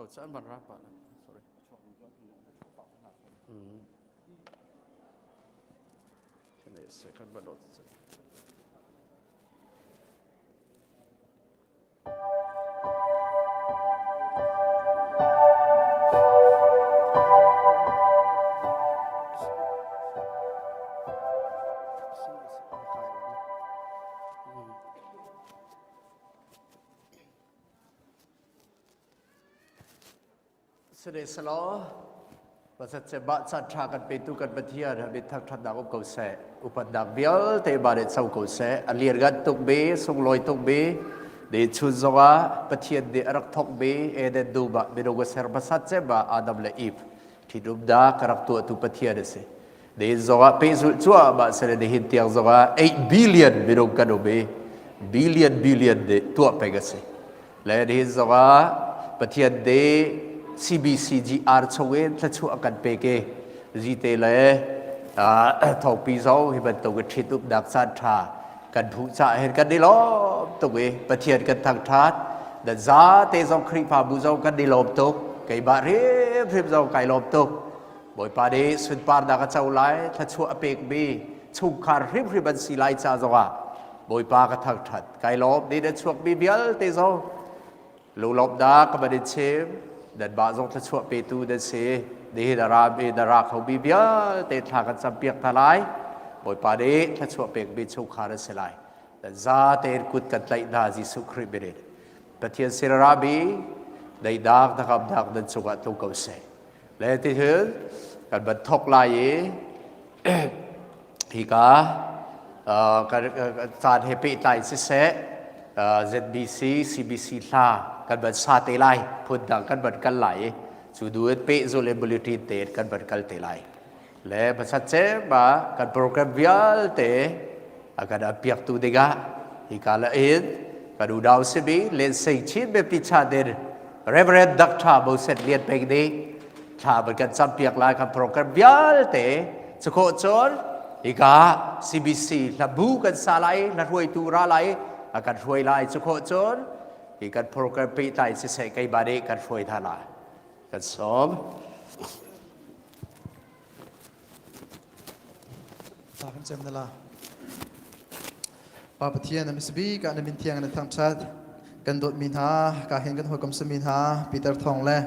Ko caan van ra pa. Sorry. Second ba dot. Sihmanhsehlaw Pasatcem ah caanṭha kan petu kan Pathian min thangṭhatnak um ko seh. Upatnak vialte mah nih co ko seh. A lianngan tukmi, sunglawi tukmi, ni chun zongah Pathian nih a rak thawkmi Eden dum ah minung a ser hmasat cem ah Adam le Eve ṭhitumnak a rak tuahtu Pathian a si. Nihin zongah pehzulh cuahmah sile nihin tiang zongah 8 billion minung kan um i billion billion nih tuah peng a si. Le nihin zongah Pathian nih CBCGR chungin thluachuah kan pek i zite le thawngpi zong hi bantuk in ṭhitumnak caan ṭha kan hmuh caah hin kan i lawm tuk i Pathian kan thangṭhat. Nan zate zong Khrihfabu zong kan i lawm tuk. Keimah hrimhrim zong kai lawm tuk. Bawipa nih sunparnak a co lai, thluachuah a pekmi chungkhar hrimhrim an si lai ca zongah Bawipa ka thangṭhat. Kai lawm ni na chuakmi vialte zong lunglawmhnak ka van in chim. Nanmah zong thluachuah petu nan si. Nihin a rami na ra khomi vialte thla kan campiak hna lai. Bawipa nih thluachuah pekmi chungkhar an si lai. Nan za tein kut kan tlaih hna Jesuh Khrih min in. Pathian sin a rami daihnak hnangamnak nan cungah tlung ko seh. Le tihin kan van thok lai i hika caan he pehtlai siseh ZBC CBC hla kan van sa te lai phundang kan van kal lai i cu du in pehzul in bulletin tein kan van kal te lai le hmasat cem ah kan program vialte a kan piaktu dingah hika la in kan unau simi Len Seng Chin Baptist Church in Reverend Dr. Moses Lian Peng nih thla van kan campiak lai kan program vialte cukhawh cun hika CBC hlabu kan sa lai hla hruaitu ra lai a kan hruai lai cukhawh cun hi kan program pehtlai siseh keimah nih kan hruai hna lai kan sawm. Thla kan cem na la. Pa Pathian na misbik ah na min thiang na thangṭhat. Kan dawtmi hna, ka hin kan hawikom sami hna, Peter Thawng le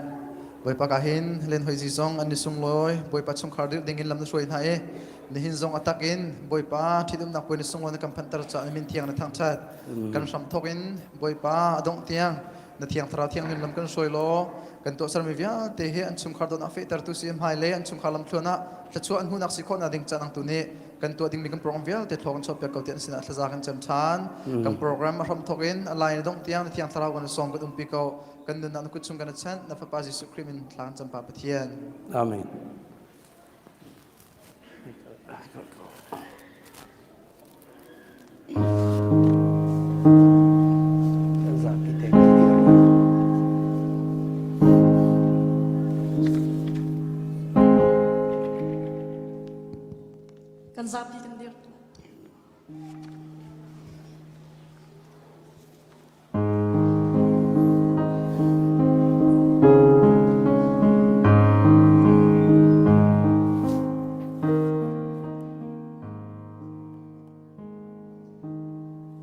Bawipa ka hin Len Hoi Zi zong an ni sunglawi. Bawipa chungkhar dirh ding in lam na hruai hna i nihin zong a tak in Bawipa ṭhitumnak puai na sunglawi na kan phanhter caah na min thiang na thangṭhat. Kan hram thawk in Bawipa a dongh tiang na thiang thlarau thianghlim lam kan hruai law kan tuahsermi vialte hi an chungkhar dawtnak fehtertu si hmailei an chungkhar lamthluan ah thluachuah an hmuhnak si khawhnak ding caan angtu nih kan tuah dingmi kan program vialte thlaw kan chuahpiak ko ti an sinah thlaza kan cem ṭhan kan program a hramthawk in a lai na dongh tiang na thiang thlarau kan sawm kan umpi ko kan nunnak na kut chung kan chanh na fapa Jesuh Khrih min thla kan cam pa Pathian. Amen. Kan zapi kan dir.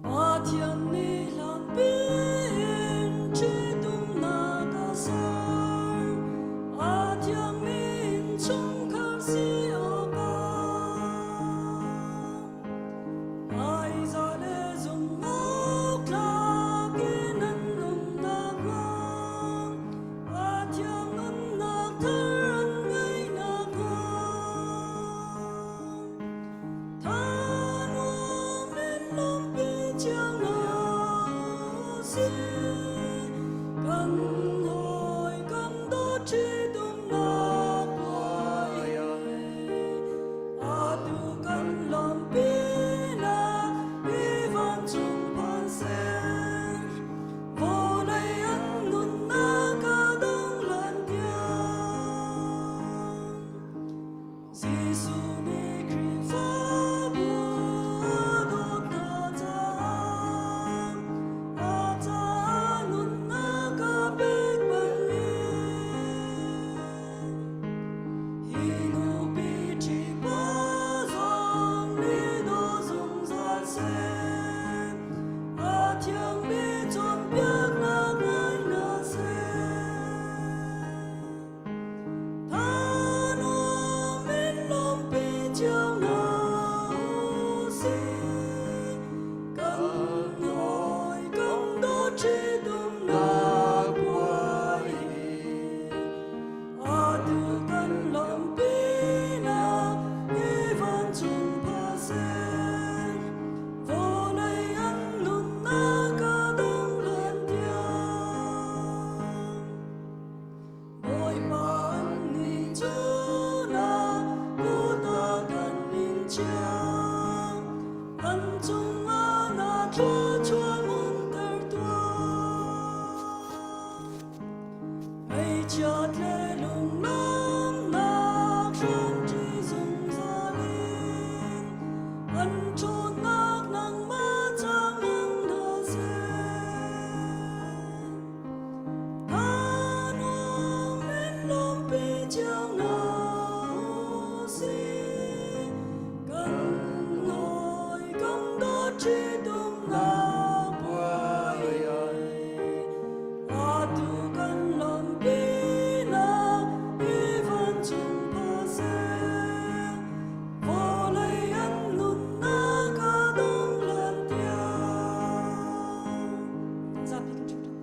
Pathian nih hlanpi in ṭhitumnak a ser. A thiangmi innchungkhar si awkah. Hmaizah le zumhawktlak in an nunnak ruang a thiang nunnak thar an ngeihnak hnga. Thanuam in lawmpi cio hna usih. Kan hawikom dawt ṭhitumnak puai hi. Atu kan lawmpinak hi vancung phan seh, vawlei an nunnak a dong lan tiang. Jesuh nih Khrihfabu a dawt hna caah, a caah nunnak a pek. Kan zapi kan ṭhu ṭhan.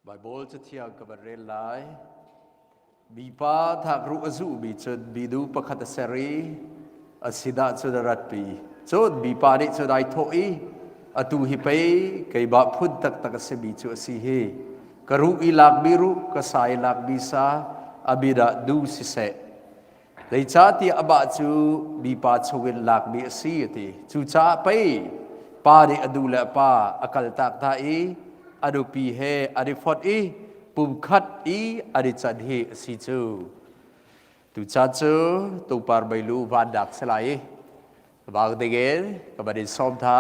Baibal cathiang ka van rel lai. Mipa thakruh a zuhmi cun minu pakhat a ser i a sinah cun a ratpi. Cun mipa nih cun ai thawh i, atu hi pei keimah phun taktak a simi cu a si hi. Ka ruh i lakmi ruh, ka sa i lakmi sa, a min ah nu siseh. Zeicahtiah amah cu mipa chungin lakmi a si a ti. Cucaah pei pa nih a nu le a pa a kaltak hna i a nupi he an i fonh i pumkhat i an i can hi a si cu. Tucaan cu tungpar meilu vannak si lai i vang dingin ka van in sawm hna.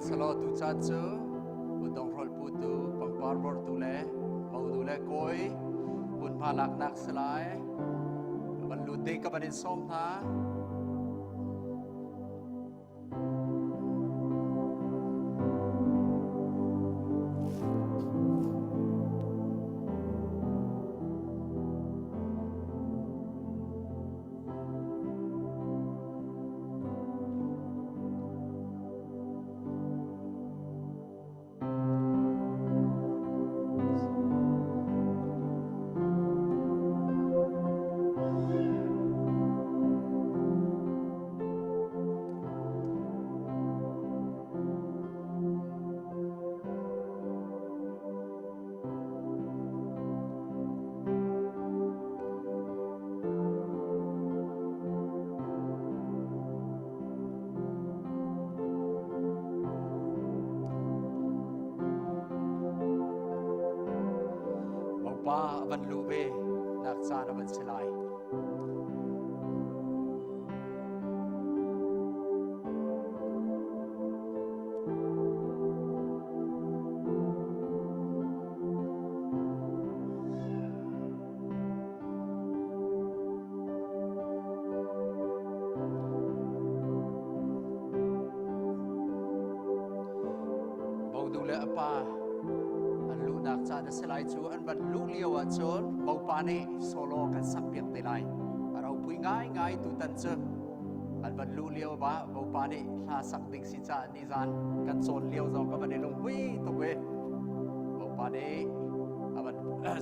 Salo tu caan cu udong hrolh putu pangpar. Barbortu le monu le kawi hmunhma laknak si lai. Van lut ding ka van in sawm hna. Mopa a van luh ve nak caan a van si lai. Bodu le a pa an luhnak caan a si lai cu an van luh lio ahcun bopa nih solo kan sak piak te lai. A ropui ngaingai tutan cu an van luh lio ba bopa nih hla sak ding si caah nizan kan cawn lio zong ka van i lunghui tuk i Bawipa nih a van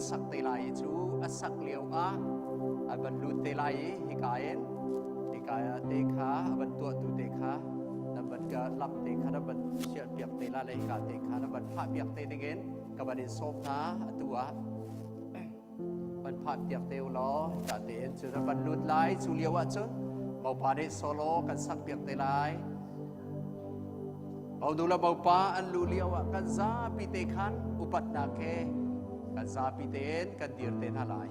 sak te lai i cu a sak lio ah a van lut te lai i hika in hika te kha a van tuahtu te kha na van ka lam te kha na van chiah piak te la le hika te kha na van phah piak te dingin ka van in sawm hna atu ah van phah piak te u law hika te in cun a van lut lai cu lio ah cun Bawipa nih solo kan sak piak te lai Bonu le bopa an luh lio ah kan zapi te khan upatnak he kan zapi tein kan dir te hna lai.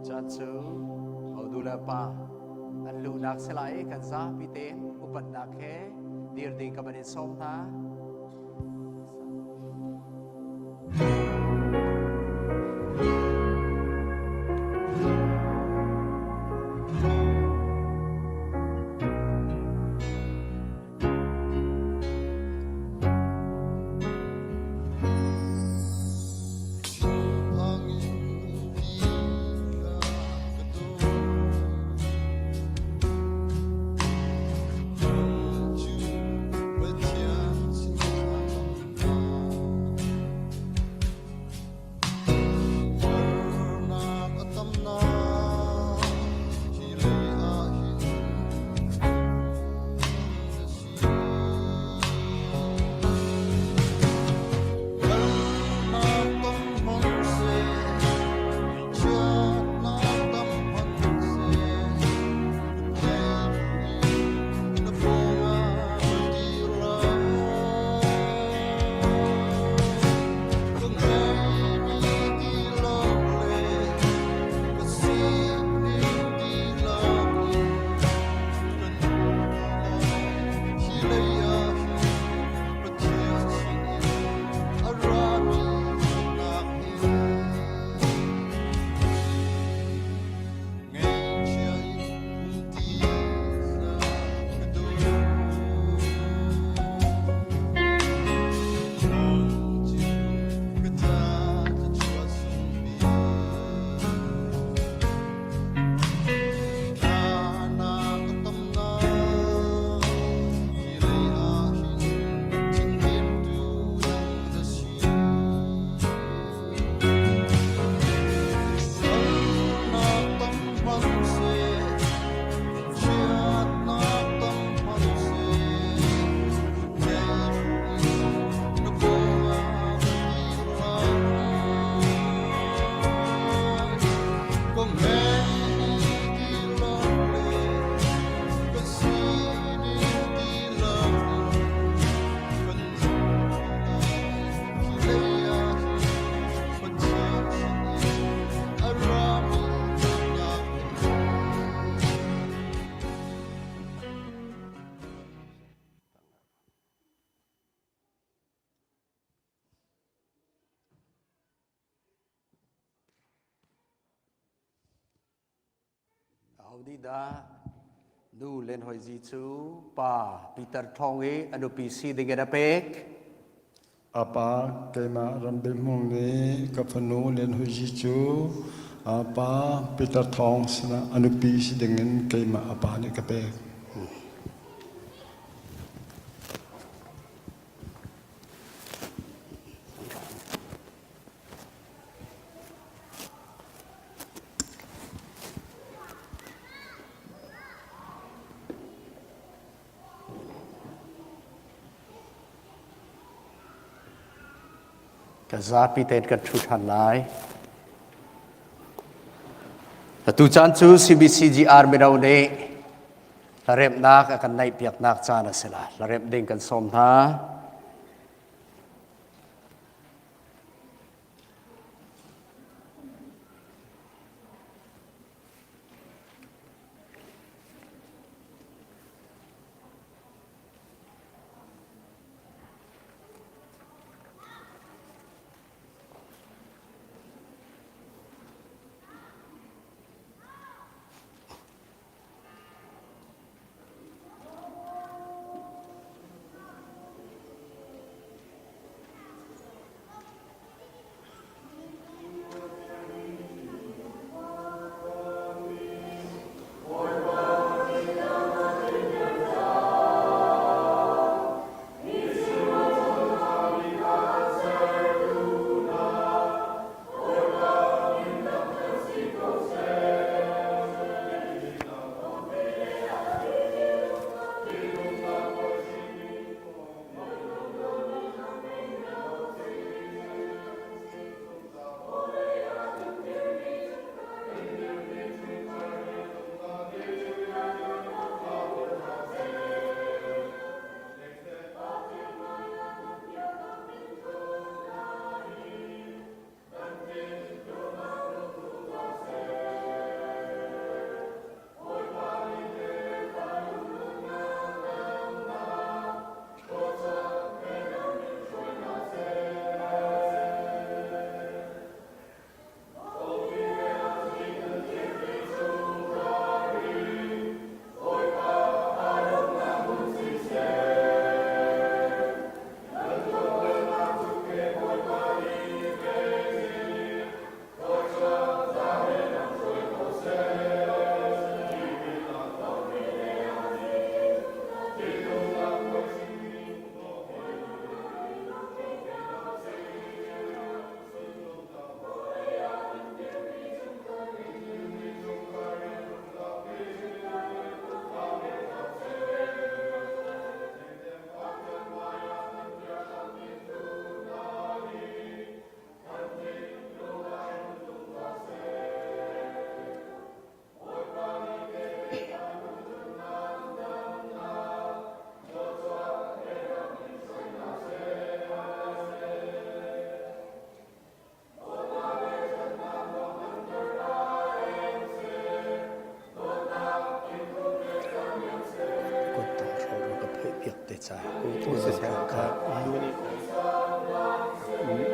Tuchan cu hodu le pa an luhnak si lai i kan zapi tein upatnak he dir ding ka van in sawm hna. Aho nih dah nu Len Hoi Zi cu pa Peter Thawng i a nupi si ding in a pek? A pa keimah Rambil Hmung nih ka fanu Len Hui Zi cu a pa Peter Thawng sinah a nupi si dingin keimah a pa nih ka pek. Ka zapi tein kan ṭhu ṭhan lai. Atu caan cu CBCGR mino nih hlaremhnak a kan naihpiaknak caan a si la. Hlaremh ding kan sawm hna.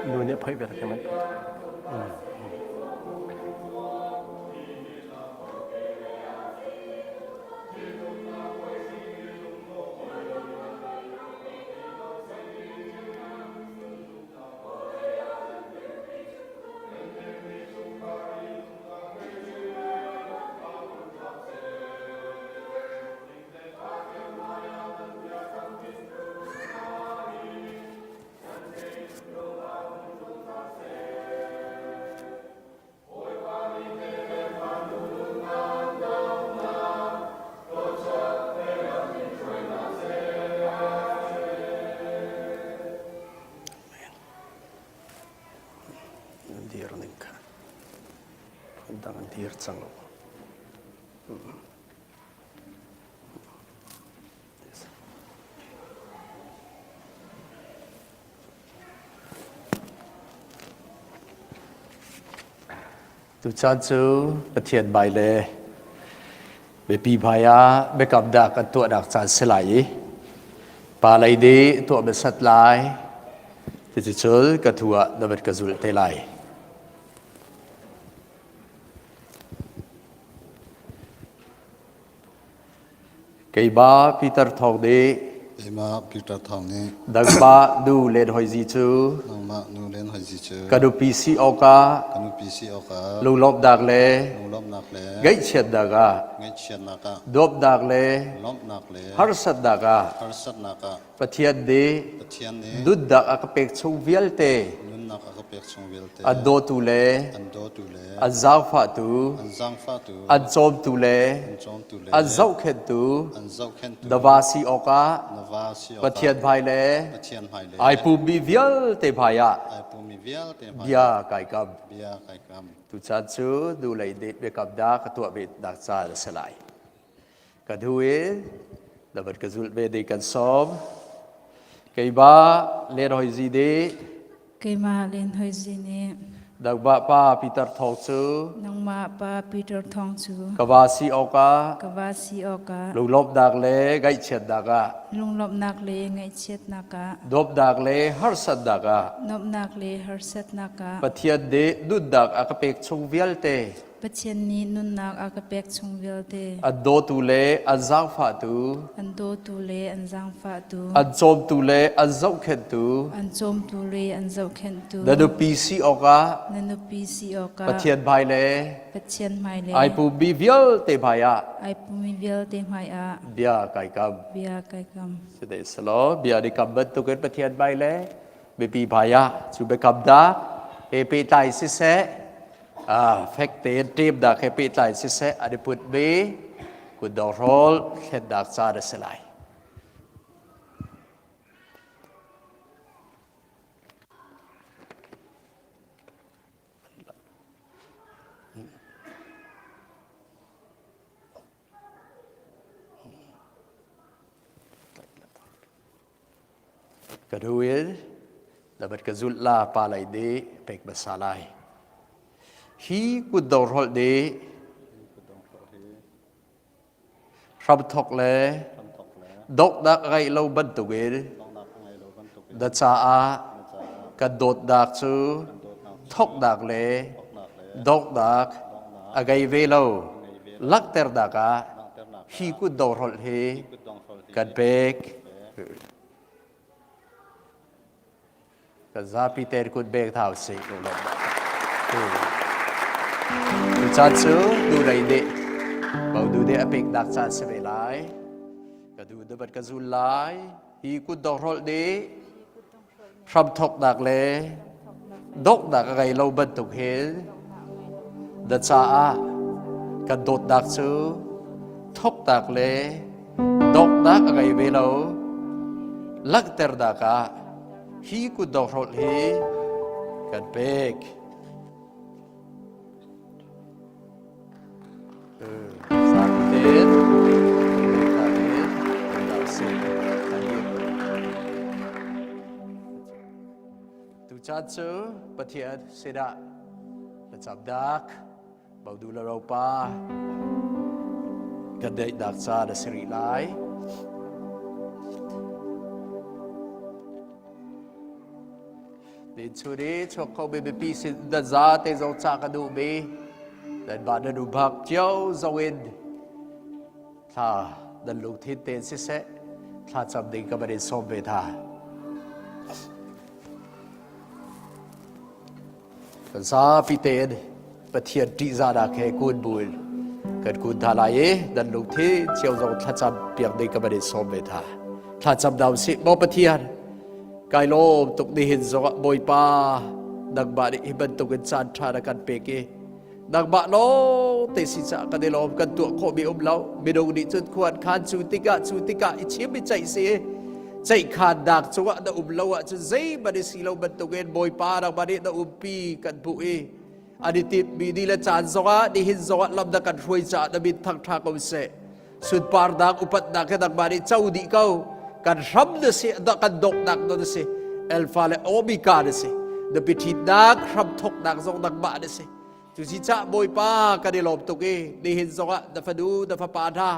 Nu nih phoih ve rak Nan dir ning kha dang an dir cang lo. Tuchan cu Pathian bai le biapi hmai ah biakam dah kan tuahnak caan si lai i pa lei nih tuah hmasat lai cuticun ka thu ah na van ka zulh te lai. Keimah Peter Thawng nih Keimah Peter Thawng nih nangmah nu Len Hoi Zi cu nangmah nu Len Hoi Zi cu ka nupi si awkah ka nupi si awkah lunglawmhnak le lunglawmhnak le ngaihchiatnak ah ngaihchiatnak ah nuamhnak le lawmhnak le harsatnak ah harsatnak ah Pathian nih Pathian nih nunnak a ka pek chung vialte nunnak a ka pek chung vialte an dawtu le an dawtu le an zaangfahtu an zaangfahtu an cawmtu le an cawmtu le an zohkhenhtu an zohkhenhtu na va si awkah na va si awkah Pathian hmai le Pathian hmai le ai pummi vialte hmai ah ai pummi vialte hmai bia kai kam. bia kai kam. Tuchan cu nu lei nih biakam dah ka tuah ve nak caan a si lai. Ka hnu in na van ka zulh ve ding kan sawm. Keimah Len Hoi Zi nih Keimah Len Hoi Zi nih nangmah pa Peter Thawng cu nangmah pa Peter Thawng cu ka va si awkah ka va si awkah lunglawmhnak le ngaihchiatnak ah lunglawmhnak le ngaihchiatnak ah nuamhnak le harsatnak ah nuamhnak le harsatnak ah Pathian nih nunnak a ka pek chung vialte Pathian nih nunnak a ka pek chung vialte an dawtu le an zaangfahtu an dawtu le an zaangfahtu an cawmtu le an zohkhenhtu an cawmtu le an zohkhenhtu na nupi si awkah na nupi si awkah Pathian hmai le Pathian hmai le ai pummi vialte hmai ah ai pummi vialte hmai ah bia kai kam bia kai kam Sihmanhsehlaw bia ni kam bantukin Pathian hmai le mipi hmai ah cu biakam dah he pehtlai siseh fek tein ṭemnak he pehtlai siseh an i putmi kutdong hrawl thlennak caan a si lai. Ka du in dabat ka zulh la pa lei nih pek hmasa lai. Hi kutdong hrolh nih hramthok le donghnak a ngeih lo bantukin na caah kan dawtnak cu thoknak le donghnak a ngei ve lo langhternak ah hi kutdong hrolh hi kan pek. Kan zapi te kut bek thau si Tu caan cu nu lei nih baudu nih a peknak caan si ve lai. Ka du dabat ka zul lai. Hi kut donghrolh nih hramthoknak le donghnak a ngei lo bantuk hin na caah kan dawtnak cu thoknak le donghnak a ngei ve lo langhternak ah hi kutdonghrolh hi kan pek. Tuchan cu Pathian sinah thlacamnak Baudu le Ropa kan daihnak caan a si rih lai. Tin chun i chuak kho mi mipi sin na za te zong ca ka duh mi nan mah nan umhak cio zong in thla nan lungthin tein siseh thla cam ding ka van in sawm ve hna. Kan zapi tein Pathian ṭihzahnak he kun buin kan kun hna lai i nan lungthin cio zong thlacam piak ding ka van in sawm ve hna. Thlacam hna usih. Maw Pathian, kai lawm tuk nihin zongah Bawipa nangmah nih hi bantukin caan ṭha na kan pek i nangmah lawng te si caah kan i lawm kan tuah khawhmi um lo minung nih cun khuan khan cu tikah cu tikah i chim i ceih si i ceihkhannak cungah na um lo ahcun zeihmanh i si lo bantukin Bawipa nangmah nih na umpi kan hmuh i an i timhmi ni le caan zongah nihin zongah lam na kan hruai caah na min thangṭha ko seh sunparnak upatnak he nangmah nih co dih ko kan hram na si kan donghnak na si alpha le omega na si na biṭhitnak hramthoknak zong nangmah na si Cucicah Bawipa kan i lawm tuk i nihin zongah na fanu na fapa hna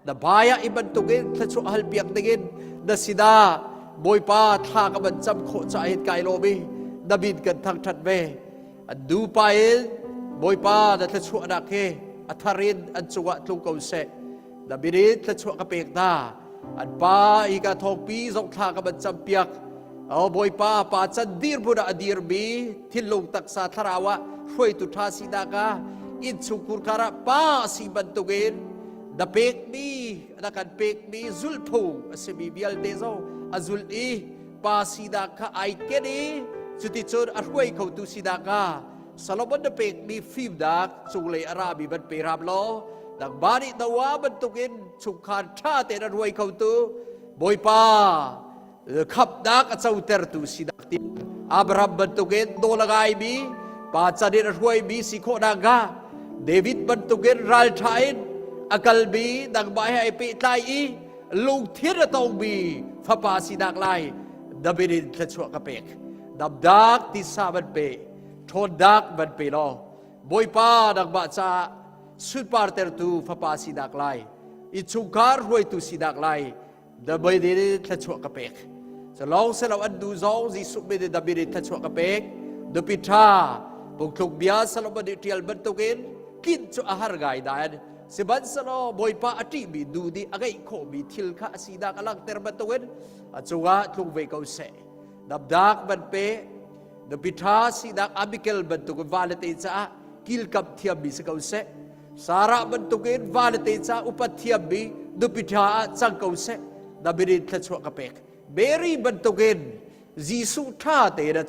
na hmai ah i bantukin thluachuah halpiak dingin na sinah Bawipa thla ka van cam khawh caah hin kai lawm i na min kan thangṭhat ve. An nupa in Bawipa na thluachuahnak hi a thar in an cungah tlung ko seh. Na birin thluachuah ka pek hna. An pa hi ka thawngpi zong thla ka van campiak. O Bawipa, pa can dirhmun ah a dirmi thinlung taksa thlarau ah hruaitu ṭha sinak ah innchungkhur kar ah pa a si bantukin na pekmi na kan pekmi zulhphung a simi vialte zong a zulh i pa sinak kha ai ken i cuticun a hruai khotu sinak ah Solomon na pekmi fimnak cunglei a rami van pe hram law nangmah nih Noah bantukin chungkhar ṭha tein a ruai khotu Bawipa khamhnak a cotertu sinak ti Abraham bantukin nawl a ngaimi pa chan in a hruaimi si khawh nakhnga David bantukin ralṭha in a kalmi nangmah he ai pehtlai i lungthin a tongmi fapa sinak lai David in thluachuah ka pek damdak tisa van pe ṭhawnnak van pe law Bawipa nangmah caah sunpartertu fapa sinak lai innchungkhar hruaitu sinak lai David in thluachuah ka pek culong selo an du zong Jesuh min in David in thluachuah ka pek nupi ṭha phungthluk bia Solomon nih ṭial bantukin tlinh cu a har ngai nain sihmanhsehlaw Bawipa a ṭihmi nu nih a ngeih khawhmi thil kha a sinak a langhter bantukin a cungah tlung ve ko seh Namdak van pe nupi ṭha sinak Abigail bantukin vale te caah kilkamh thiammi si ko seh. Sarah bantukin vale te caah upat thiammi nupi ṭha ah cang ko seh. Na min in thluachuah ka pek. Mary bantukin Jesuh ṭha tein a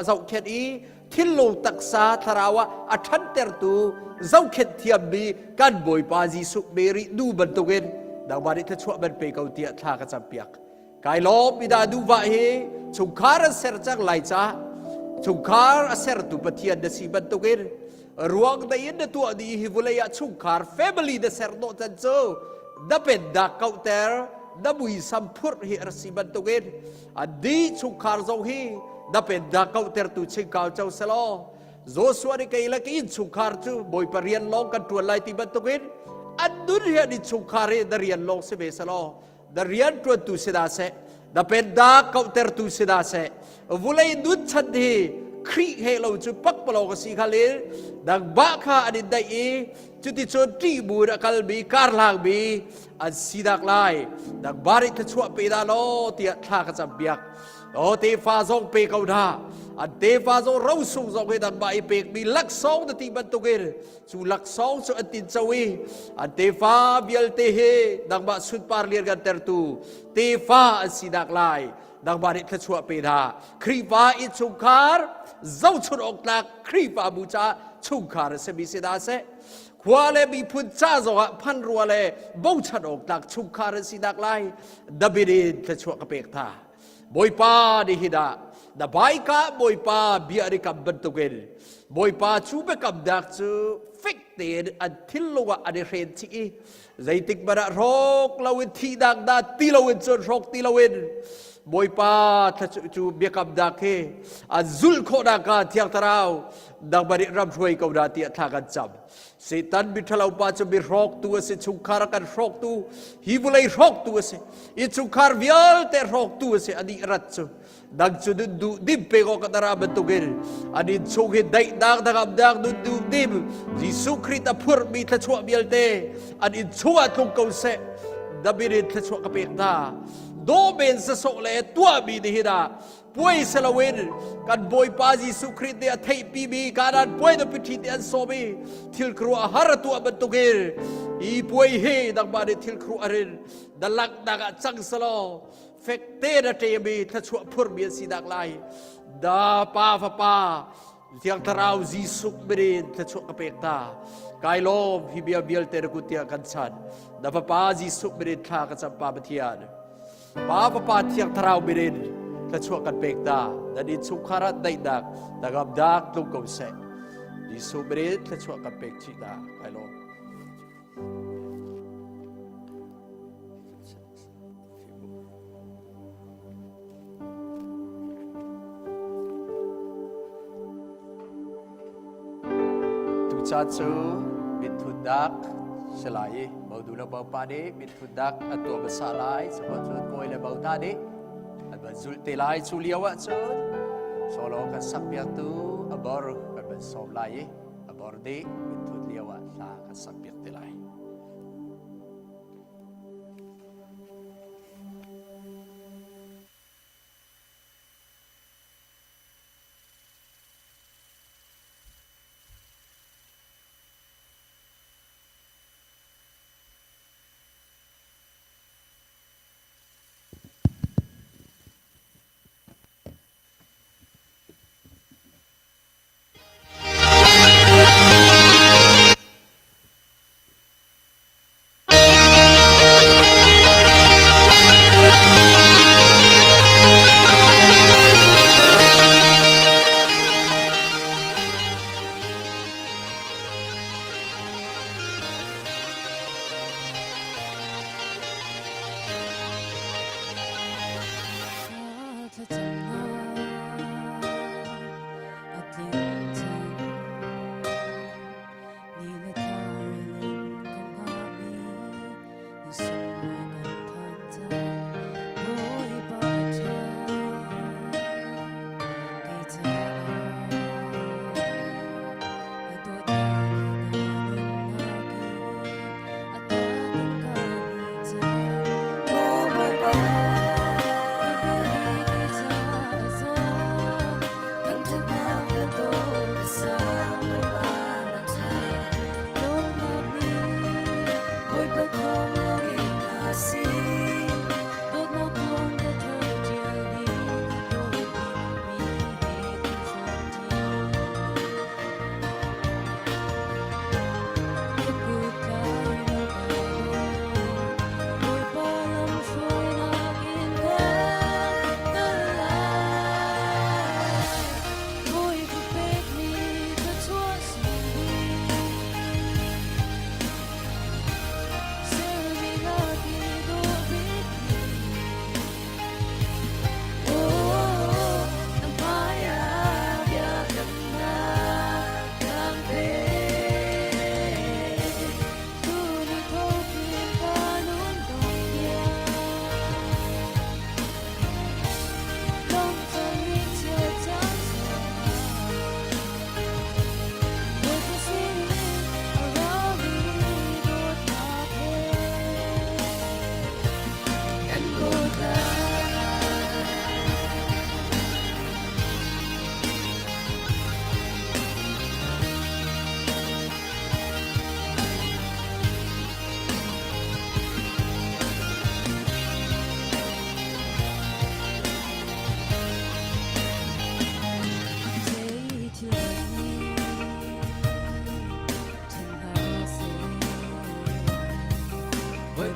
zohkhenh i thinlung taksa thlarau ah a ṭhantertu zohkhenh thiammi kan Bawipa Jesuh Mary nu bantukin nangmah nih thluachuah man pe ko tiah thla ka campiak. Kai lawm ida duva hi chungkhar an ser cang lai ca chungkhar a sertu Pathian na si bantukin ruang dei in na tuah dih hi vulei ah chungkhar family na ser dawh can cu na pennak kauhter na muisam phurh hi a si bantukin an di chungkhar zong hi na pennak kauhtertu chingkau cho selaw Joshua nih kei le ka innchungkhar cu Bawipa rian lawng kan ṭuan lai ti bantukin an nun hi an innchungkhar hi na rian lawng si ve selaw na rianṭuantu si dah seh na pennak kauhtertu si dah seh vulei nun chan hi Khrih he lo cu pakpalawng a si khal in nangmah kha an in daih i cuticun ṭih bu in a kalmi karhlangmi an sinak lai nangmah nih thluachuah pe dah law tiah thla ka campiak O tefa zong pe ko hna an tefa zong rosung zong hi nangmah i pekmi laksawng na ti bantukin Cu laksawng cu an tinco i an tefa vialte hi nangmah sunpar lianngantertu tefa an sinak lai nangmah nih thluachuah pe hna. Khrihfa innchungkhar zohchun awk tlak Khrihfabu caah chungkhar a simi si hna seh. Khua le miphun ca zongah phan rua le bochan awk tlak chungkhar an sinak lai David in thluachuah ka pek hna. Bawipa nih hi dah na baika Bawipa bia an i kam bantukin Bawipa cu biakamnak cu fek tein an thinlung ah an i hren chih i zeitik hmanh ah hrawk loin thihnak dah ti loin cun hrawk ti loin Bawipa cu biakamnak hi an zulh khawhnak hnga Thiang Thlarau nangmah nih ram hruai ko hna tiah thla kan cam. Satan miṭhalo pa cu mi hrawktu a si, chungkhar a kan hrawktu, hi vawlei hrawktu a si, i chungkhar vialte hrawktu a si, anih rat cu. Dang cu nun duh dim pek awk a dara bantukin an inn chung hi daihnak dangamnak nun duh dim Jesuh Khrih a phurhmi thluachuah vialte an inn chungah tlung ko seh. David in thluachuah ka pek hna. Dawh men sasawh le tuahmi nihin ah puai si loin kan Bawipa Jesuh Khrih nih a theihpimi Kanaan puai nupi ṭhi ti an sawm i thil khuaruah har a tuah bantukin hi puai hi nangmah nih thil khuaruah in na langhnak ah cang selaw fek tein a ṭemi thluachuah phurmi an sinak lai da pa fapa Thiang Thlarau Jesuh min thluachuah ka pek ta kai lawm hi bia vialte na kut tiah kan chan na fapa Jesuh min thla ka cam pa Pathian Pa Fapa Thiang Thlarau min in thluachuah kan pek ta. Nan innchungkhar ah daihnak, hnangamnak tlung ko seh. Jesuh min in thluachuah kan pek chih hna. Kai lawm. Tuca cu minthutnak si lai i Bodu le Bopa nih minthutnak an tuah hmasa lai. Cuka cun kawi le bo hna nih an van zulh te lai. Cu lio ah cun solo kan sakpiaktu a bor kan van sawm lai i a bor nih minthut lio ah hla kan sakpiak te lai.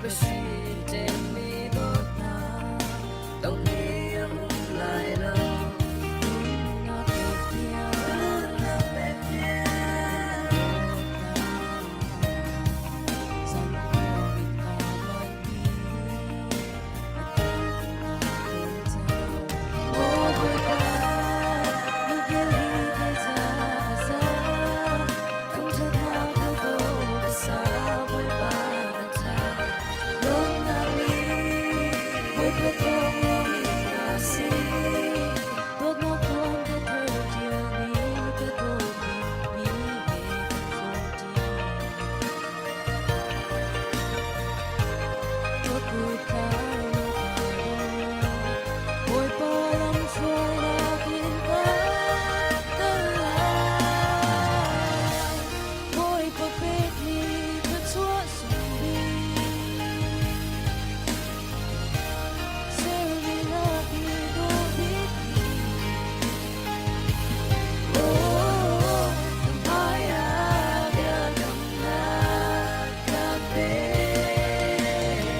Bawipa sin ṭemmi dawtnak dongh ni a um lai lo. Nunnak pek tiang, nunnak pek tiang, dawtnak zan mit ka van i a thuk cang. Maw Bawipa, na vel hi kei ca a za, thangṭhatnak ka dawt a sa, Bawipa na ṭha. Lawmnak nih Bawipa thawng lawmmi hna si. Dawtnak thawng ka thar ṭialmi ka dawtmi mi he kan hrawmṭi. Dawtku thar law ka dawt, Bawipa lamhruainak in ka kal lai. Bawipa pekmi thluachuah sung bik, sermi lak i dawh bikmi. Oh, na hmaiah biakamnak ka pek.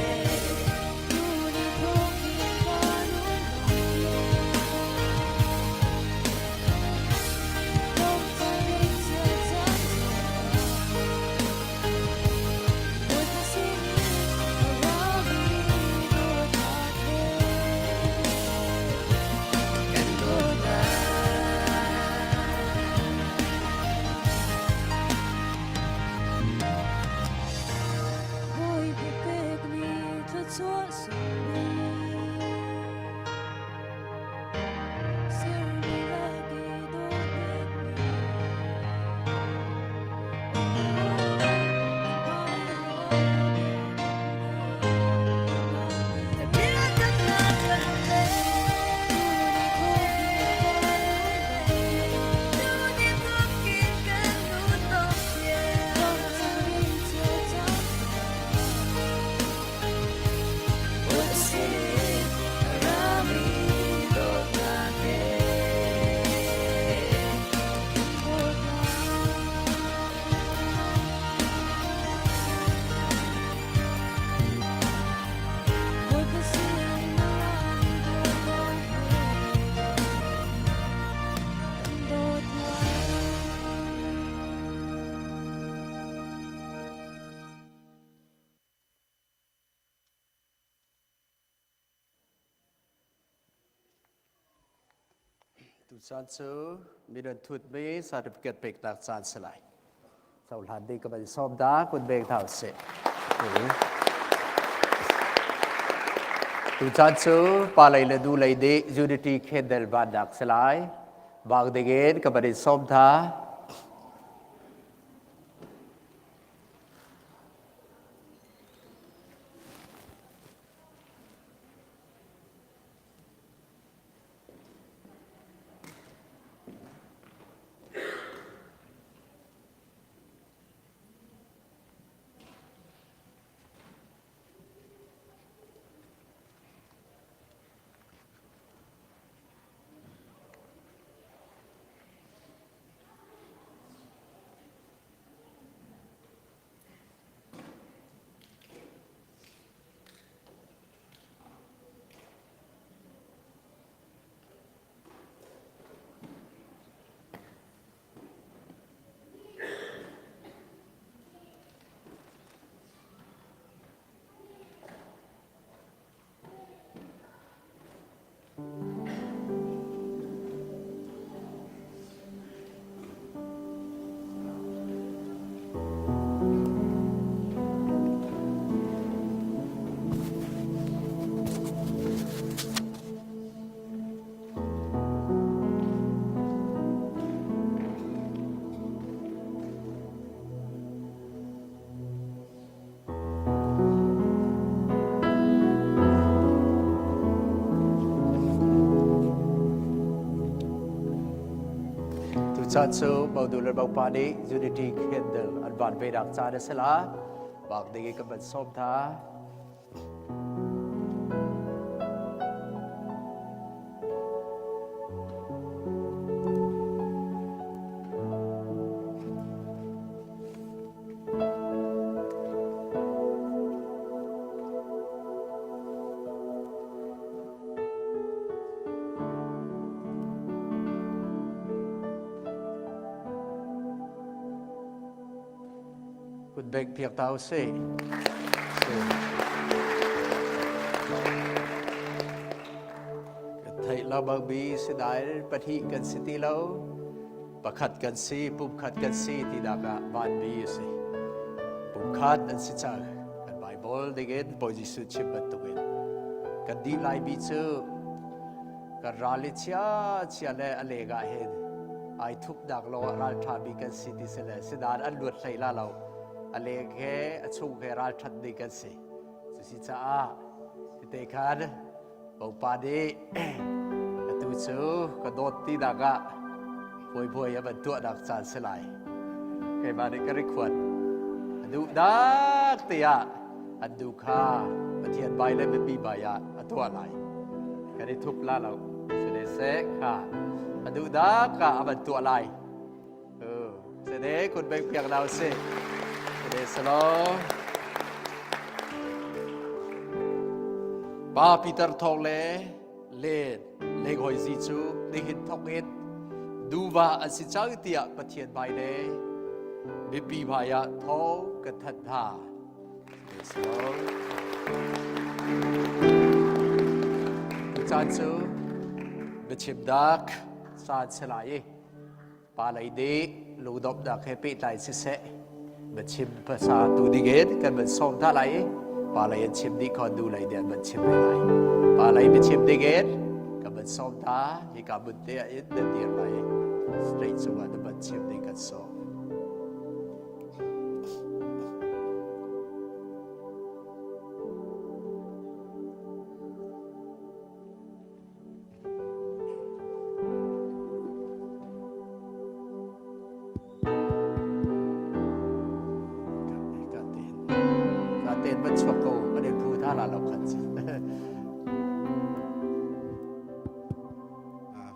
Tuni thawkin ka nun Bawipa pekmi thluachuah sung bik. Sermi lak i dawt bikmi. Tucaan cu minun thutmi certificate peknak caan si lai. Cohlan ding ka van sawm da kun beng hna usih. Tucaan cu pa lei le nu lei nih unity candle vannak si lai. Bang dingin ka van in sawm hna. Tuchan cu Baudu le Baupa nih Unity Candle an van ve nak caan a si la. Bak ding in kan van sawm hna. Kut bek piak ta usih. Theih lo bang bi si dai pahnih kan si ti lo. Pakhat kan si, pumkhat kan si ti nak ah van bi a si. Pumkhat an si cang. Kan Bible dingin Bawi Jesuh chim bantukin kan dih lai bi cu kan ral i chia chia le a leng ah hin ai thupnak lo ah ralṭha mi kan si ti si le sinan an luat hlei la lo a leng he a chung he ralṭhat ding kan si cusi caah tete khan Bawipa nih atu cu ka dawt tinak ah bawibawi a van tuahnak caan si lai keimah nih ka rikhuat a duhnak te ah an nu kha Pathian bai le mipi bai ah a tuah lai. Kan i thup la lo. Sene seh kha a duhnak ah a van tuah lai. Sene kun beng piak nau si. Sene salo. Pa Peter thawng le len leng hoi zi cu nihin thawk in duva an si cang tiah Pathian bai le mipi hmai ah thawng kan thanh hna. Caan cu biachim dak caan si lai i pa lei nih lungdomhnak he pehtlai siseh biachim hmasa tu dingin kan van sawm hna lai i pa lei an chim dih kho nu lei nih an van chim ve lai. Pa lei biachim dingin kan van sawm hna hika hmun te ah in nan dir lai i stage cungah na van chim ding kan sawm. Ka ten ban chuak ko an in phu tha la lo khat.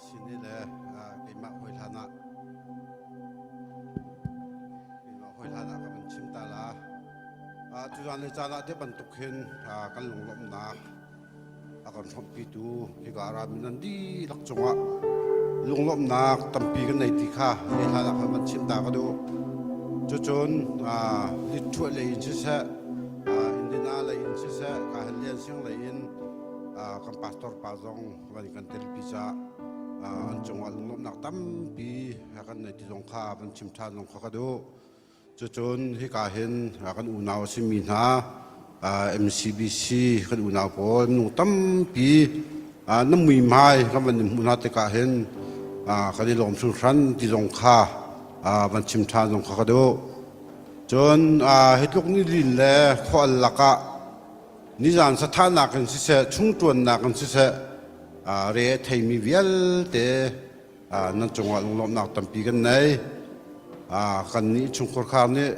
Sini le keimah hoi hlan ah Hawi hlan ah ka van chim ta la. Tuzan le caan ah te bantuk hin kan lunglawmhnak a kan hrawmhpitu hika rami nan dihlak cungah lunglawmhnak tampi kan nei ti kha ni hlan ah khan van chim ta ka duh. Cucun litṭhuah lei in siseh, Indina lei in siseh, ka han lian sing lei in kan pastor pa zong van kan telpi caah an cungah lunglawmhnak tampi kan nei ti zong kha van chim ṭhan zong kha ka duh. Cucun hika hin kan unau a simi hna MCBC kan unau pawl minung tampi na muihmai kan van in hmuh hna tikah hin kan i lawm hringhran ti zong kha van chim ṭhan zong kha ka duh. Cun hi tluk ni lin le khual lakah nizan sathahnak in siseh chungṭuannak in siseh re a theimi vialte nan cungah lunglawmhnak tampi kan nei. Kan nih chungkhar nih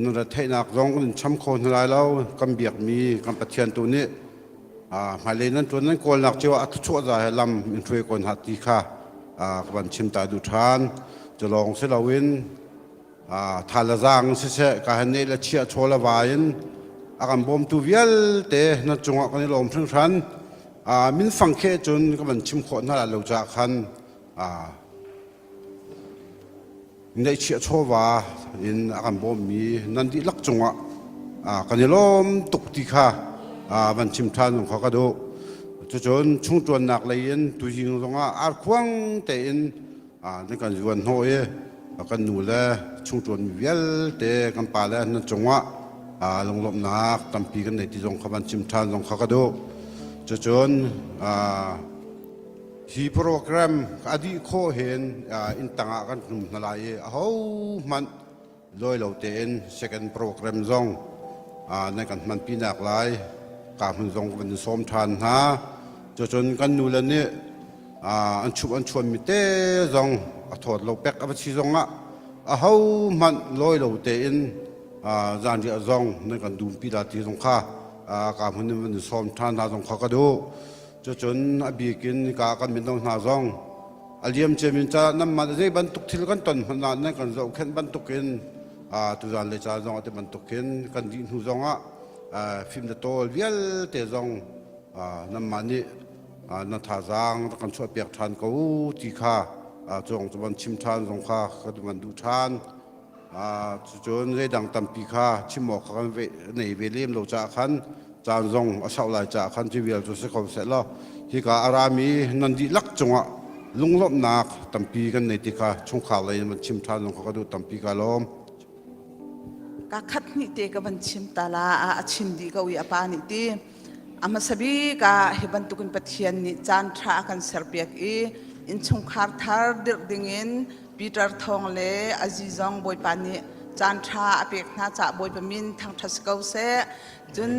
nan retheihnak zong kan in cham kho hna lai lo. Kan biakmi kan Pathian tu nih hmailei nan ṭuan nan kawlnak cio ah a thluachuah za he lam in hruai ko hna ti kha ka van chim ta duh ṭhan. Cu lawng si loin tha le zaang siseh ka han ne le chiah chaw le va in a kan bawmtu vialte nan cungah kan i lawm hringhran. Min fang khe cun ka van chim khawh hna lo caah khan neihchiah chawva in a kan bawmmi nan dihlak cungah kan i lawm tuk ti kha van chim ṭhan zong kha ka duh. Cucun chungṭuannak lei in tuzing zongah arkhuang tein nan kan zuan hnawh i kan nu le chungṭuanmi vialte kan pa le nan cungah lunglawmhnak tampi kan nei ti zong kha van chim ṭhan zong kha ka duh. Cucun hi program a dih khawh hin inn tangah kan tlum hna lai i ahohmanh lawi lo tein second program zong nan kan hmanpi nak lai ka hmun zong kan in sawm ṭhan hna. Cucun kan nu le nih an chup an chuanmi te zong a thawt lo pek a va si zong ah ahohmanh lawi lo tein zanriah zong nan kan dumpi la ti zong kha ka hmun in van in sawm ṭhan hna zong kha ka duh. Cucun a bik in ka kan mino hna zong a liam ciamin ca nanmah zei bantuk thil kan ton hmanh ah nan kan zohkhenh bantukin tuzan le caan zong ah ti bantukin kan dih hnu zong ah fim le tawl vialte zong nanmah nih na thazaang rak kan chuahpiak ṭhan ko ti kha cawng cu van chim ṭhan zong kha ka van duh ṭhan. Cucun zeidang tampi kha chim awk kha kan nei ve lem lo caah khan caan zong a sau lai caah khan cu vial cu si ko seh law hika a rami nan dihlak cungah lunglawmhnak tampi kan nei ti kha chungkhar lei in van chim ṭhan zong kha ka duh tampi ka lawm. Ka khat hnih te ka van chim ta la a chim dih ko i a pa nih ti a hmasa bik ah hi bantukin Pathian nih caan ṭha a kan serpiak i innchungkhar thar dirh dingin Peter Thawng le Azi zong Bawipa nih caan ṭha a pek hna caah Bawipa min thangṭhat si ko seh. Cun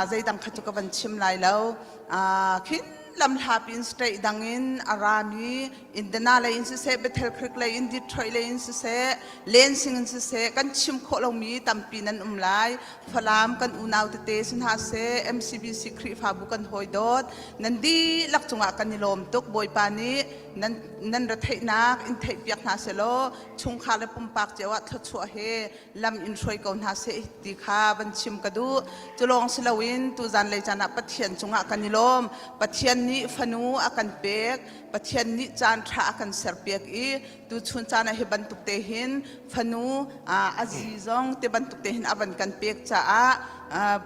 zeidang kha cu ka van chim lai lo. Khin lamhlapi in state dang in a rami Indiana lei in siseh, Bethel Creek lei in, Detroit lei in siseh, Lansing in siseh, kan chim khawh lomi tampi nan um lai. Falam kan unau tete si hna seh, MCBC Khrihfabu kan hawi dawt. Nan dihlak cungah kan i lawm tuk. Bawipa nih nan, nan retheihnak in theihpiak hna selaw, chungkhar le pumpak cio ah thluachuah he lam in hruai ko hna seh ti kha van chim ka duh. Cu lawng si loin tuzan lei caan ah Pathian cungah kan i lawm. Pathian nih fanu a kan pek. Pathian nih caan ṭha a kan serpiak i tuchun caan ah hi bantuk te hin fanu a zi zong ti bantuk te hin a van kan pek caah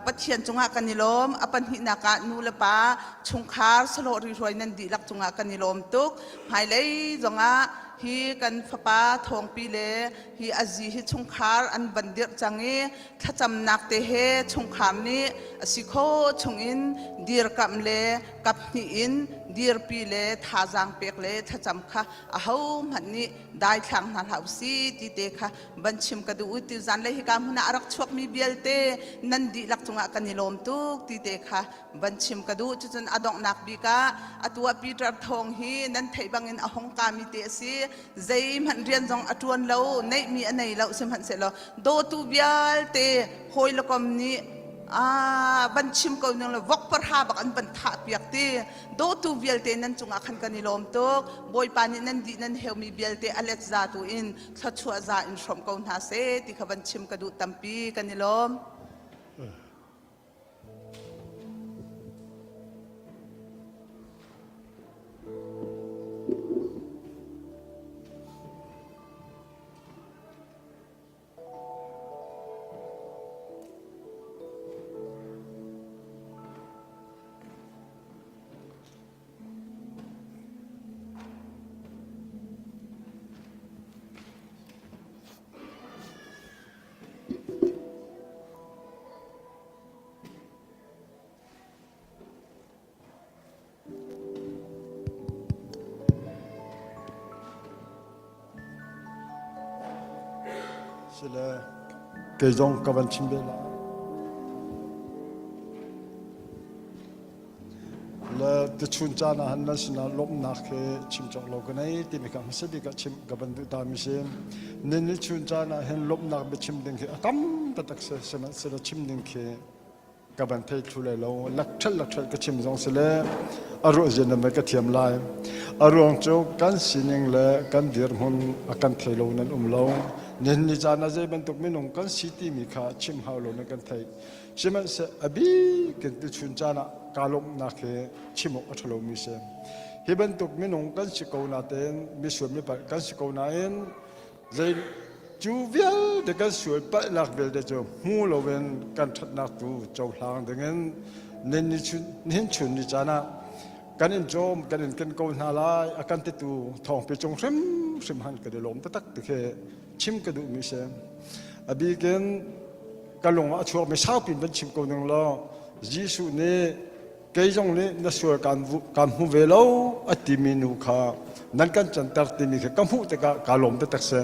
Pathian cungah kan i lawm. A pahnihnak ah nu le pa chungkhar sahlawh rihruai nan dihlak cungah kan i lawm tuk. Hmailei zongah hi kan fapa thawngpi le hi a zi hi chungkhar an van dirh cang i thlacamnak te he chungkhar nih a si kho chungin dirkamh le kaphnih in dirpi le thazaang pek le thlacam kha ahohmanh nih daithlang hna hlah usih ti te kha van chim ka duh ti zanlei hika hmun ah a rak chuakmi vialte nan dihlak cungah kan i lawm tuk ti te kha van chim ka duh. Cucun a donghnak bik ah atu ah Peter Thawng hi nan theih bangin a hong kami te a si. Zeihmanh rian zong a ṭuan lo, neihmi a nei lo sihmanhsehlaw dawtu vialte hawi le kom nih ah van chim ko ning le vok parha bak an van thah piak ti dawtu vialte nan cungah khan kan i lawm tuk. Bawipa nih nan dih nan heumi vialte a let za tu in thluachuah za in hrawm ko hna seh ti kha van chim ka duh tampi kan i lawm. Sile kei zong ka van chim ve lai. Le tuchun caan ah han nan sinah lawmhnak he chim cawk lo ka nei timi kha hmasa bik ah chim ka van duh ta mi si. Nin ni chun caan ah hin lawmhnak biachim ding khi a tam taktak si sihmanhsehlaw chim ding khi ka van thei thlu lai lo lakṭhel lakṭhel ka chim zong si le a ruah zia nan ka thiam lai a ruang cu kan sining le kan dirhmun a kan thei lo nan um lo nihin ni caan ah zei bantuk minung kan si timi kha chim hau lo nan kan theih Sihmanhseh a bik in tuchun caan ah kaa lawmhnak hi chim awk a ṭha lomi si. Hi bantuk minung kan si ko natein misual mipalh kan si ko nain zei cu vialte kan sual palhnak vialte cu hmu loin kan ṭhatnak tu cohlang dingin nihin chun ni caan ah kan in cawm kan in ken ko hna lai a kan titu thawngpi cung hrimhrim han kan i lawm taktak ti khi chim ka duhmi si. A bikin ka lung ah a chuakmi saupi in van chim ko ning law Jesuh nih kei zong nih na sual kaan hmu ve lo a timi nu kha nan kan canter timi kha ka hmuh tikah kaa lawm taktak si.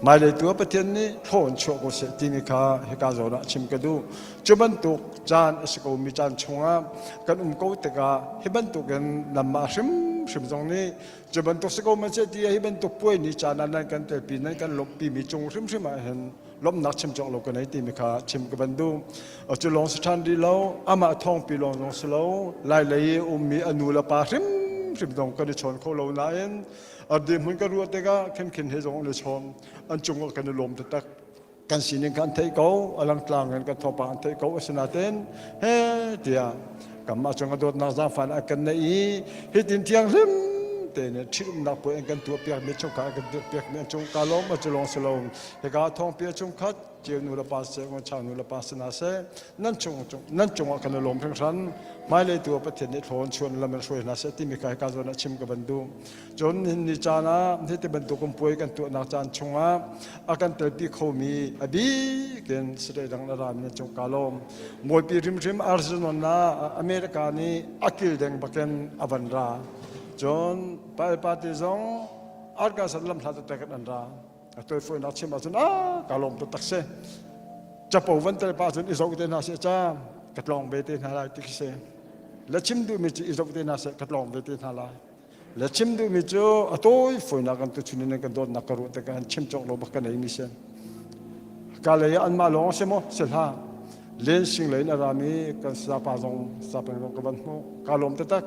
Hmailei tu ah Pathian nih thaw in chuah ko seh timi kha hika zawn ah chim ka duh. Cu bantuk caan a si komi caan chungah kan um ko tikah hi bantukin nanmah hrimhrim zong nih cu bantuk si ko man seh ti hi bantuk puai ni caan ah nan kan telpi nan kan lawmhpi mi cung hrimhrim ah hin lawmhnak chim cawk lo ka nei timi kha chim ka van duh. Cu lawng si ṭhan rih lo, amah thawngpi lawng zong si lo, lai lei i ummi a nu le pa hrimhrim zong kan i chawn kho lo nain a dirhmun ka ruah tikah khin he zong an i chawn, an cungah kan i lawm taktak. Kan sining kha an theih ko, a langtlang in kan thawngpang an theih ko, asinain he tiah kanmah cung a dawtnak zaangfah a kan neih i hitin thianghlim tein. tete nih ṭhitumnak puai an kan tuahpiakmi chungkhar an kan tuahpiakmi an cung ka lawm a cu lawng si lo hika thawngpi a chungkhat ceu nu le pa seh ngonchang nu le pa si hna seh nan chung nan cungah kan i lawm hringhran hmailei tu ah Pathian nih thlawn chuan lam in hruai hna seh timi kha hika zawn ah chim ka van duh cun nihin ni caan ah hiti bantuk in puai kan tuahnak caan chungah a kan telpi khomi a bik in state dang le rami nan cung ka lawm Bawipi hrimhrim Arizona America nih a kil deng bakin a van ra cun Pael party zong Arkansas lam hlat taktak in an ra a toifoinak chim ahcun a ka lawm taktak si capo van tel pa cun i zoh te hna seh ca ka tlawng ve te hna lai ti khi si le chim duhmi cu i zoh te hna seh ka tlawng ve te hna lai le chim duhmi cu a tawifoinak kan tuchun in kan dawtnak ka ruah tikah chim cawk lo bak ka nei mi si ka lei ah anmah lawng si maw si hlah len sing lei in a rami kan sapa zong sapeng zong ka van hmuh ka lawm taktak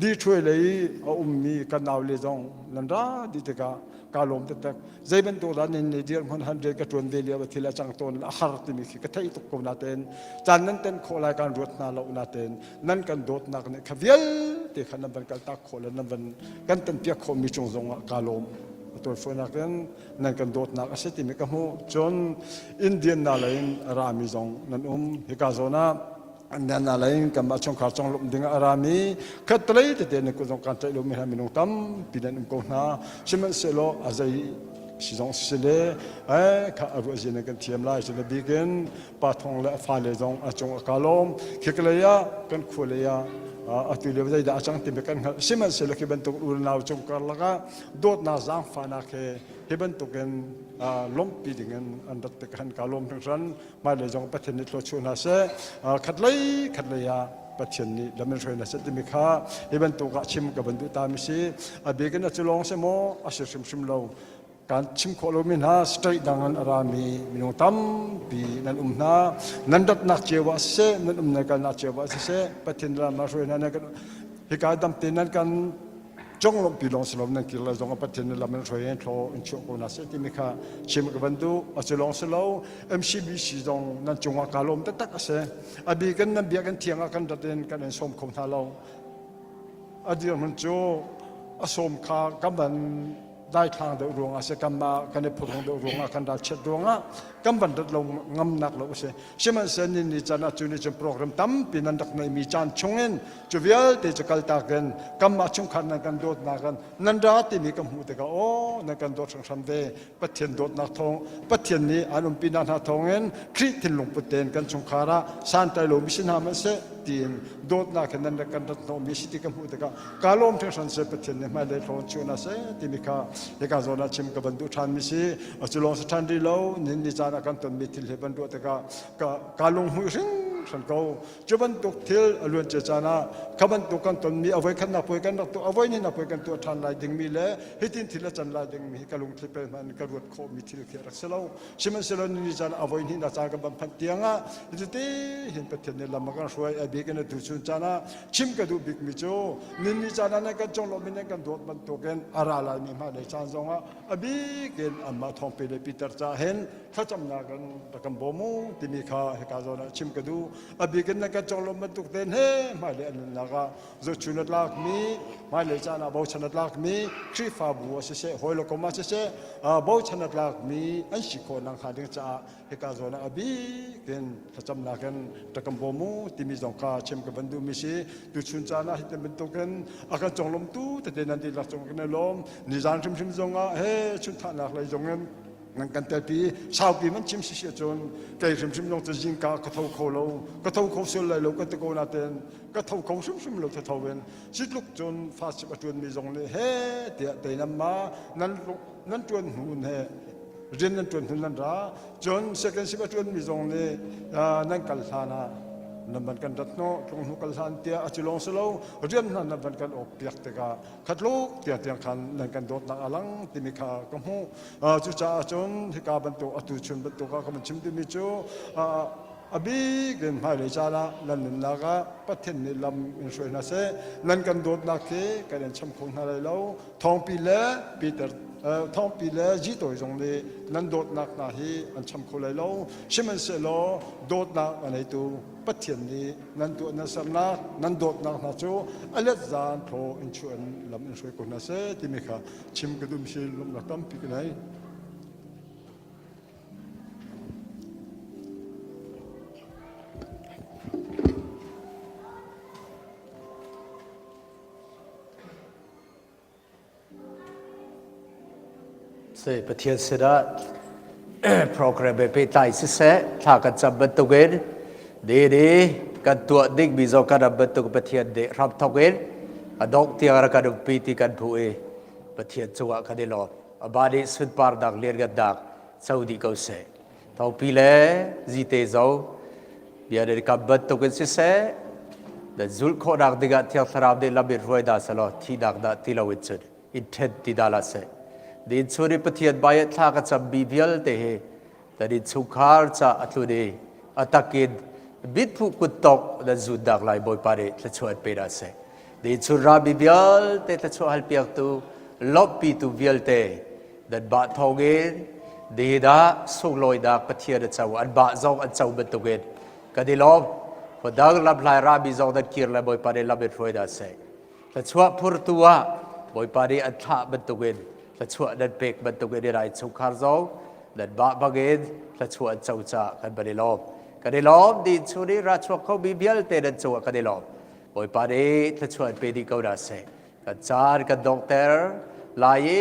di ṭhuai lei a ummi kan nau le zong nan ra di tikah ka lawm taktak zei bantuk dah nin ni dirhmun han rian ka ṭuan ve lio thil a cang tawn a har timi khi ka theih tuk ko natein caan nan ten khawh lai kan ruat hna lo natein nan kan dawtnak nih kha vialte kha nan van kal tak khawh le nan van kan tan piak khawh mi cung zong ah ka lawm a tawifuanak in nan kan dawtnak a si timi ka hmuh cun Indian na lei in a rami zong nan um hika zawn ah Nan lei kanmah chungkhar conglawmh ding ah a rami khattelei tete nan kut zong kan tlaih lomi hna minung tampi nan um ko hna. Sihmanhsehlaw a zei si zong si le eh kha a ruah zia nan kan thiam lai. Cun a bik in pa thong le a fale zong a cung a ka lawm. Khiklei ah kan khua lei ah atu lio zeidah a cang timi kan hngalh. Sihmanhsehlaw khi bantuk unau cung karlak ah dawtnak zaangfahnak he hi bantukin lawmhpi dingin an rat tik han ka lawm hringhran. Hmailei zong Pathian nih thluachuah hna seh. Khatlei khatlei ah Pathian nih lam in hruai hna seh timi kha hi bantuk ah chim ka van duh ta mi si. A bik in a cu lawng si maw? A si hrimhrim lo. Kan chim khawh lomi hna straight dang in a rami minung tampi nan um hna. Nan ratnak cio ah siseh, nan um nan kalnak cio ah siseh, Pathian lam ah hruai hna nan kan hika damte nan kan conglawmhpi lawng si lo nan kir le zong a Pathian nih lam in hruai in thlaw in chuah ko hna seh timi kha chim ka van duh a cu lawng si lo MCBC zong nan cungah kaa lawm taktak a si a bik in nan biakinn thiang ah kan rat in kan in sawm kho hna lo a dirhmun cu a sawm kha kan van daithlang deuh ruangah si kanmah kan i phuhrung deuh ruangah kan ralchiat ruangah kan van rat lo ngamnak lo a si sihmanhsehlaw ni ni caan ah cu ni cun program tampi nan rak neihmi caan chungin cu vialte cu kaltak in kanmah chungkhar nan kan dawtnak in nan ra timi ka hmuh tikah aw nan kan dawt hringhran ve Pathian dawtnak thawng Pathian nih an umpinak hna thawngin Khrih thinlung put tein kan chungkhar ah santlai lomi si hna hmanh seh tiin dawtnak he nan rak kan rat hnawhmi si ti ka hmuh tikah ka lawm hringhran seh Pathian nih hmailei thlawn chuah na seh timi kha hika zawn ah chim ka van duh ṭhanmi si a cu lawng si ṭhan rih lo nin ni caan ah kan tonmi thil he van ruah tikah ka ka lunghmuih hringhran ko cu bantuk thil a luan cia caan ah kha bantuk kan tonmi a voi khatnak puai kan rak tuah a voi hnihnak puai kan tuah ṭhan lai dingmi le hitin thil a can lai dingmi hi ka lungthli pel hmanh ka ruat khawhmi thil khi a rak si lo sihmanhsehlaw ni caan a voi hnihnak caan kan van phanh tiang ah cuti hin Pathian nih lam a kan hruai a bik in atu chun caan ah chim ka duh bikmi cu nin ni caan ah nan kan conglawmh in nan kan dawt bantukin a ra laimi hmailei caan zongah a bik in anmah thawngpe le Peter ca hin thlacamnak in rak kan bawm u timi kha hika zawn ah chim ka duh a bik in nan kan conglawmh bantuk tein he hmailei an nunnak ah zohchun a tlakmi hmailei caan ah bochan a tlakmi Khrihfabu ah siseh hawi le kom ah siseh bochan a tlakmi an si khawh nak hnga ding caah hika zawn ah a bik in thlacamnak in rak kan bawm u timi zong kha chim ka van duhmi si tuchun caan ah hitin bantukin a kan conglawmtu tete nan dihlak cung kan i lawm nizan hrimhrim zong ah he chunthahnak lei zong in nan kan telpi saupi man chim si si cun kei hrimhrim zong cu zingka ka tho kho lo ka tho kho sual lai lo ka ti ko nain ka tho kho hrimhrim lo tho in sitluk cun fasip a ṭuanmi zong nih he tiah teinam ma nan nan ṭuan hnu he rian nan ṭuan hnu nan ra cun second shift a ṭuanmi zong nih nan kal hlan ah nan van kan rat hnawh tlung hnu kal hlan tiah a ci lawng si lo rian hna nan van kan awk piak tikah khatluk tiang tiang khan nan kan dawtnak a lang timi kha ka hmuh cucaah cun hika bantuk atu chun bantuk ah ka van chim timi cu a bik in hmailei caan ah nan nunnak ah Pathian nih lam in hruai hna seh nan kan dawtnak khi kan in cham kho hna lai lo thawngpi le Peter. Thawngpi le Zitawi zong nih nan dawtnak hna hi an cham kho lai lo. Sihmanhsehlaw dawtnak a neitu Pathian nih nan tuah nan sernak nan dawtnak hna cu a let zan thaw in chuah in lam in hruai ko hna seh timi kha chim ka duh si lawmhnak tampi ka nei. Si Pathian sinah program he pehtlai siseh thla kan cam bantukin ni ni kan tuah dingmi zong kan ram bantuk Pathian nih hramthok in a dongh tiang rak kan umpi ti kan hmuh i Pathian cungah kan i lawm. Amah nih sunparnak lianngannak co dih ko seh. Thawngpi le zite zo bia nan kam bantukin siseh nan zulh khawhnak dingah Thiang Thlarau nih lam in hruai dah selaw thihnak dah ti loin cun in ṭhen ti dah la seh. Din chung i Pathian bai thla ka cammi vialte hi nan innchungkhar ca a tlun i a takin mitphu kuttawk nan zunnak lai Bawipa nih thluachuah an pe dah seh. Din chung rami vialte thluachuah halpiaktu lawmhpitu vialte nan mah thawngin nihin ah sunglawinak Pathian a co an mah zong an co bantukin kan i lawm khuadang lamhlai rami zong nan kir le Bawipa nih lam in hruai hna seh thluachuah phurtu ah Bawipa nih an thlah bantukin thluachuah nan pek bantukin i rai chungkhar zong nan mah bangin thluachuah an co caah kan van i lawm kan i lawm din chung i ra chuak khomi vialte nan cungah kan i lawm Bawipa nih thluachuah an pe dih ko hna seh kan caan kan donghter lai i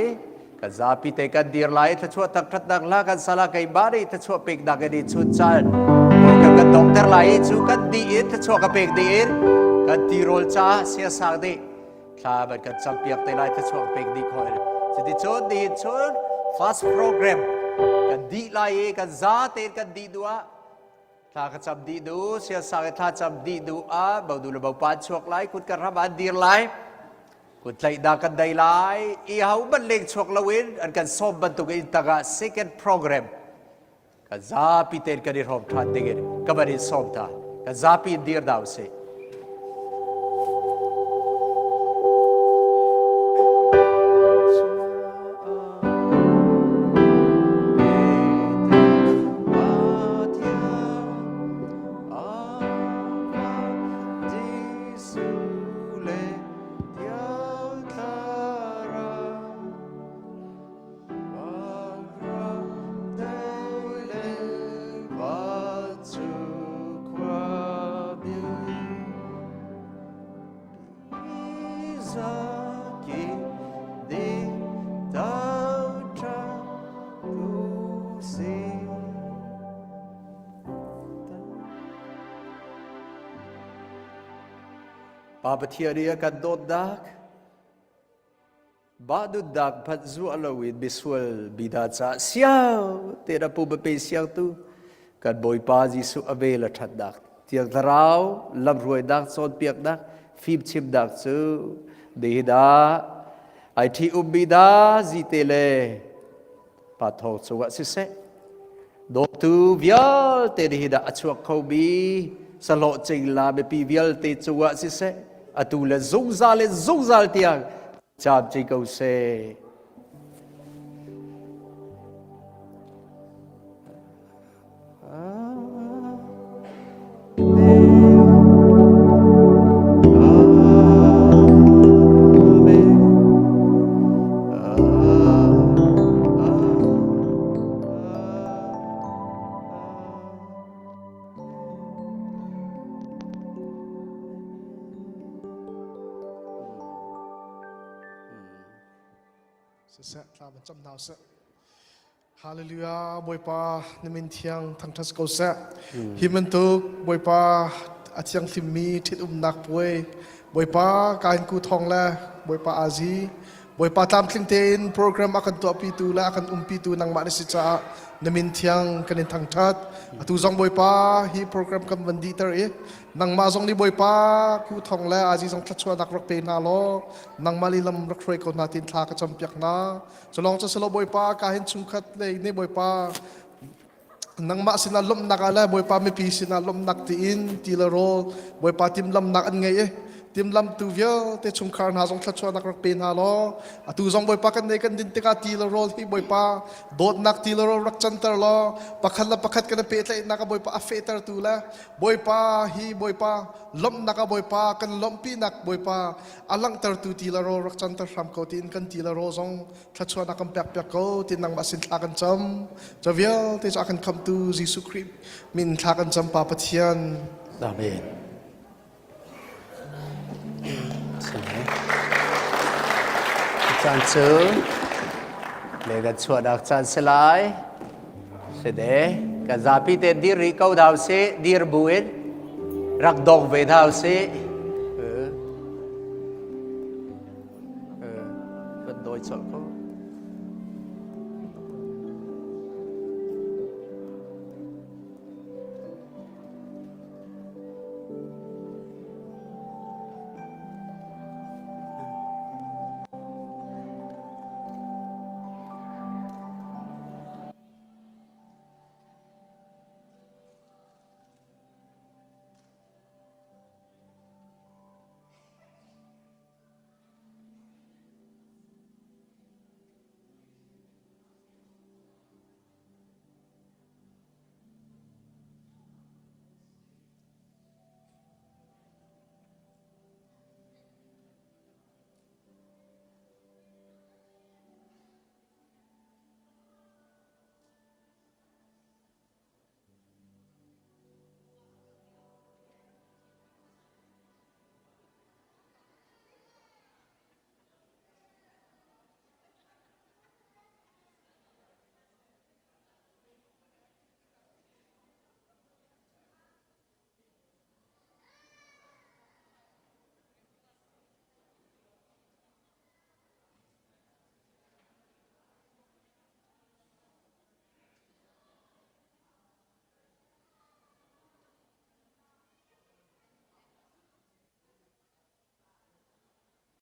kan zapi te kan dir lai i thluachuah thangṭhatnak hla kan sala keimah nih thluachuah peknak in i chun caan kan kan donghter lai i cu kan dih in thluachuah ka pek dih in kan tirawl caah siasang nih thla van kan campiak te lai thluachuah pek dih khawh in cuticun nihin chun fast program kan dih lai i kan za tein kan dih duh ah Thla ka cam dih du, siasang i thla cam dih du ah bodu le bopa an chuak lai, kut kan ram an dir lai, kut tlaihnak kan dei lai, i ho ban leng chuak loin an kan sawm bantuk in tangah second program kan zapi tein kan i hrawm ṭhan dingin ka van in sawm ta. Kan zapi in dir dah usih. Pa Pathian i a kan dawtnak Bah nunnak hmanh zuah loin misual mi hna caah siau tein a pum a pe siangtu kan Bawipa Jesuh a vel a ṭhatnak Thiang Thlarau lamhruainak cawnpiaknak fimchimnak cu nihin ah ai ṭhi ummi hna zite le pa thawng cungah siseh dawtu vialte nihin ah a chuak khomi sahlawh cingla mipi vialte cungah siseh atu le zungzal in zungzal tiang Caam ko seh. Siseh thla van cam hna usih. Hallelujah Bawipa na min thiang thangṭhat ko seh. Hi bantuk Bawipa a thianghlimmi ṭhitumnak puai Bawipa kain ku thong le Bawipa azi Bawipa tlamtling tein program a kan tuahpitu le a kan umpitu nangmah na si caah na min thiang kan in thangṭhat. Atu zong Bawipa hi program kan van dihter i nangmah zong nih Bawipa ku thong le azi zong thluachuahnak rak pe hna law nangmah li lam rak hruai ko hna tin thla ka campiak hna. Culong cu silo Bawipa ka hin chungkhat lei nih Bawipa nangmah sinah lawmhnak ah le Bawipa mipi sinah lawmhnak tiin ti le rawl Bawipa timhlamnak an ngei i. Timlamtu vialte chungkhar hna zong thluachuahnak rak pe hna law atu zong Bawipa kan nei kan din tikah ti le rawl hi Bawipa dawtnak ti le rawl rak canter law pakhat le pakhat kan i pehtlaihnak ah Bawipa a fehtertu le Bawipa hi Bawipa lawmhnak ah Bawipa kan lawmhpinak Bawipa a langhtertu ti le rawl rak canter hram ko tiin kan ti le rawl zong thluachuahnak kan pek piak ko ti nangmah sin thla kan cam. Ca vialte cu a kan khamtu Jesuh Khrih min thla kan cam Pa Pathian. Amen. Caan cu le kan chuahnak caan si lai. Si de, kan zapi te dir rih ko hna usih, dir bu in rak dong ve hna usih.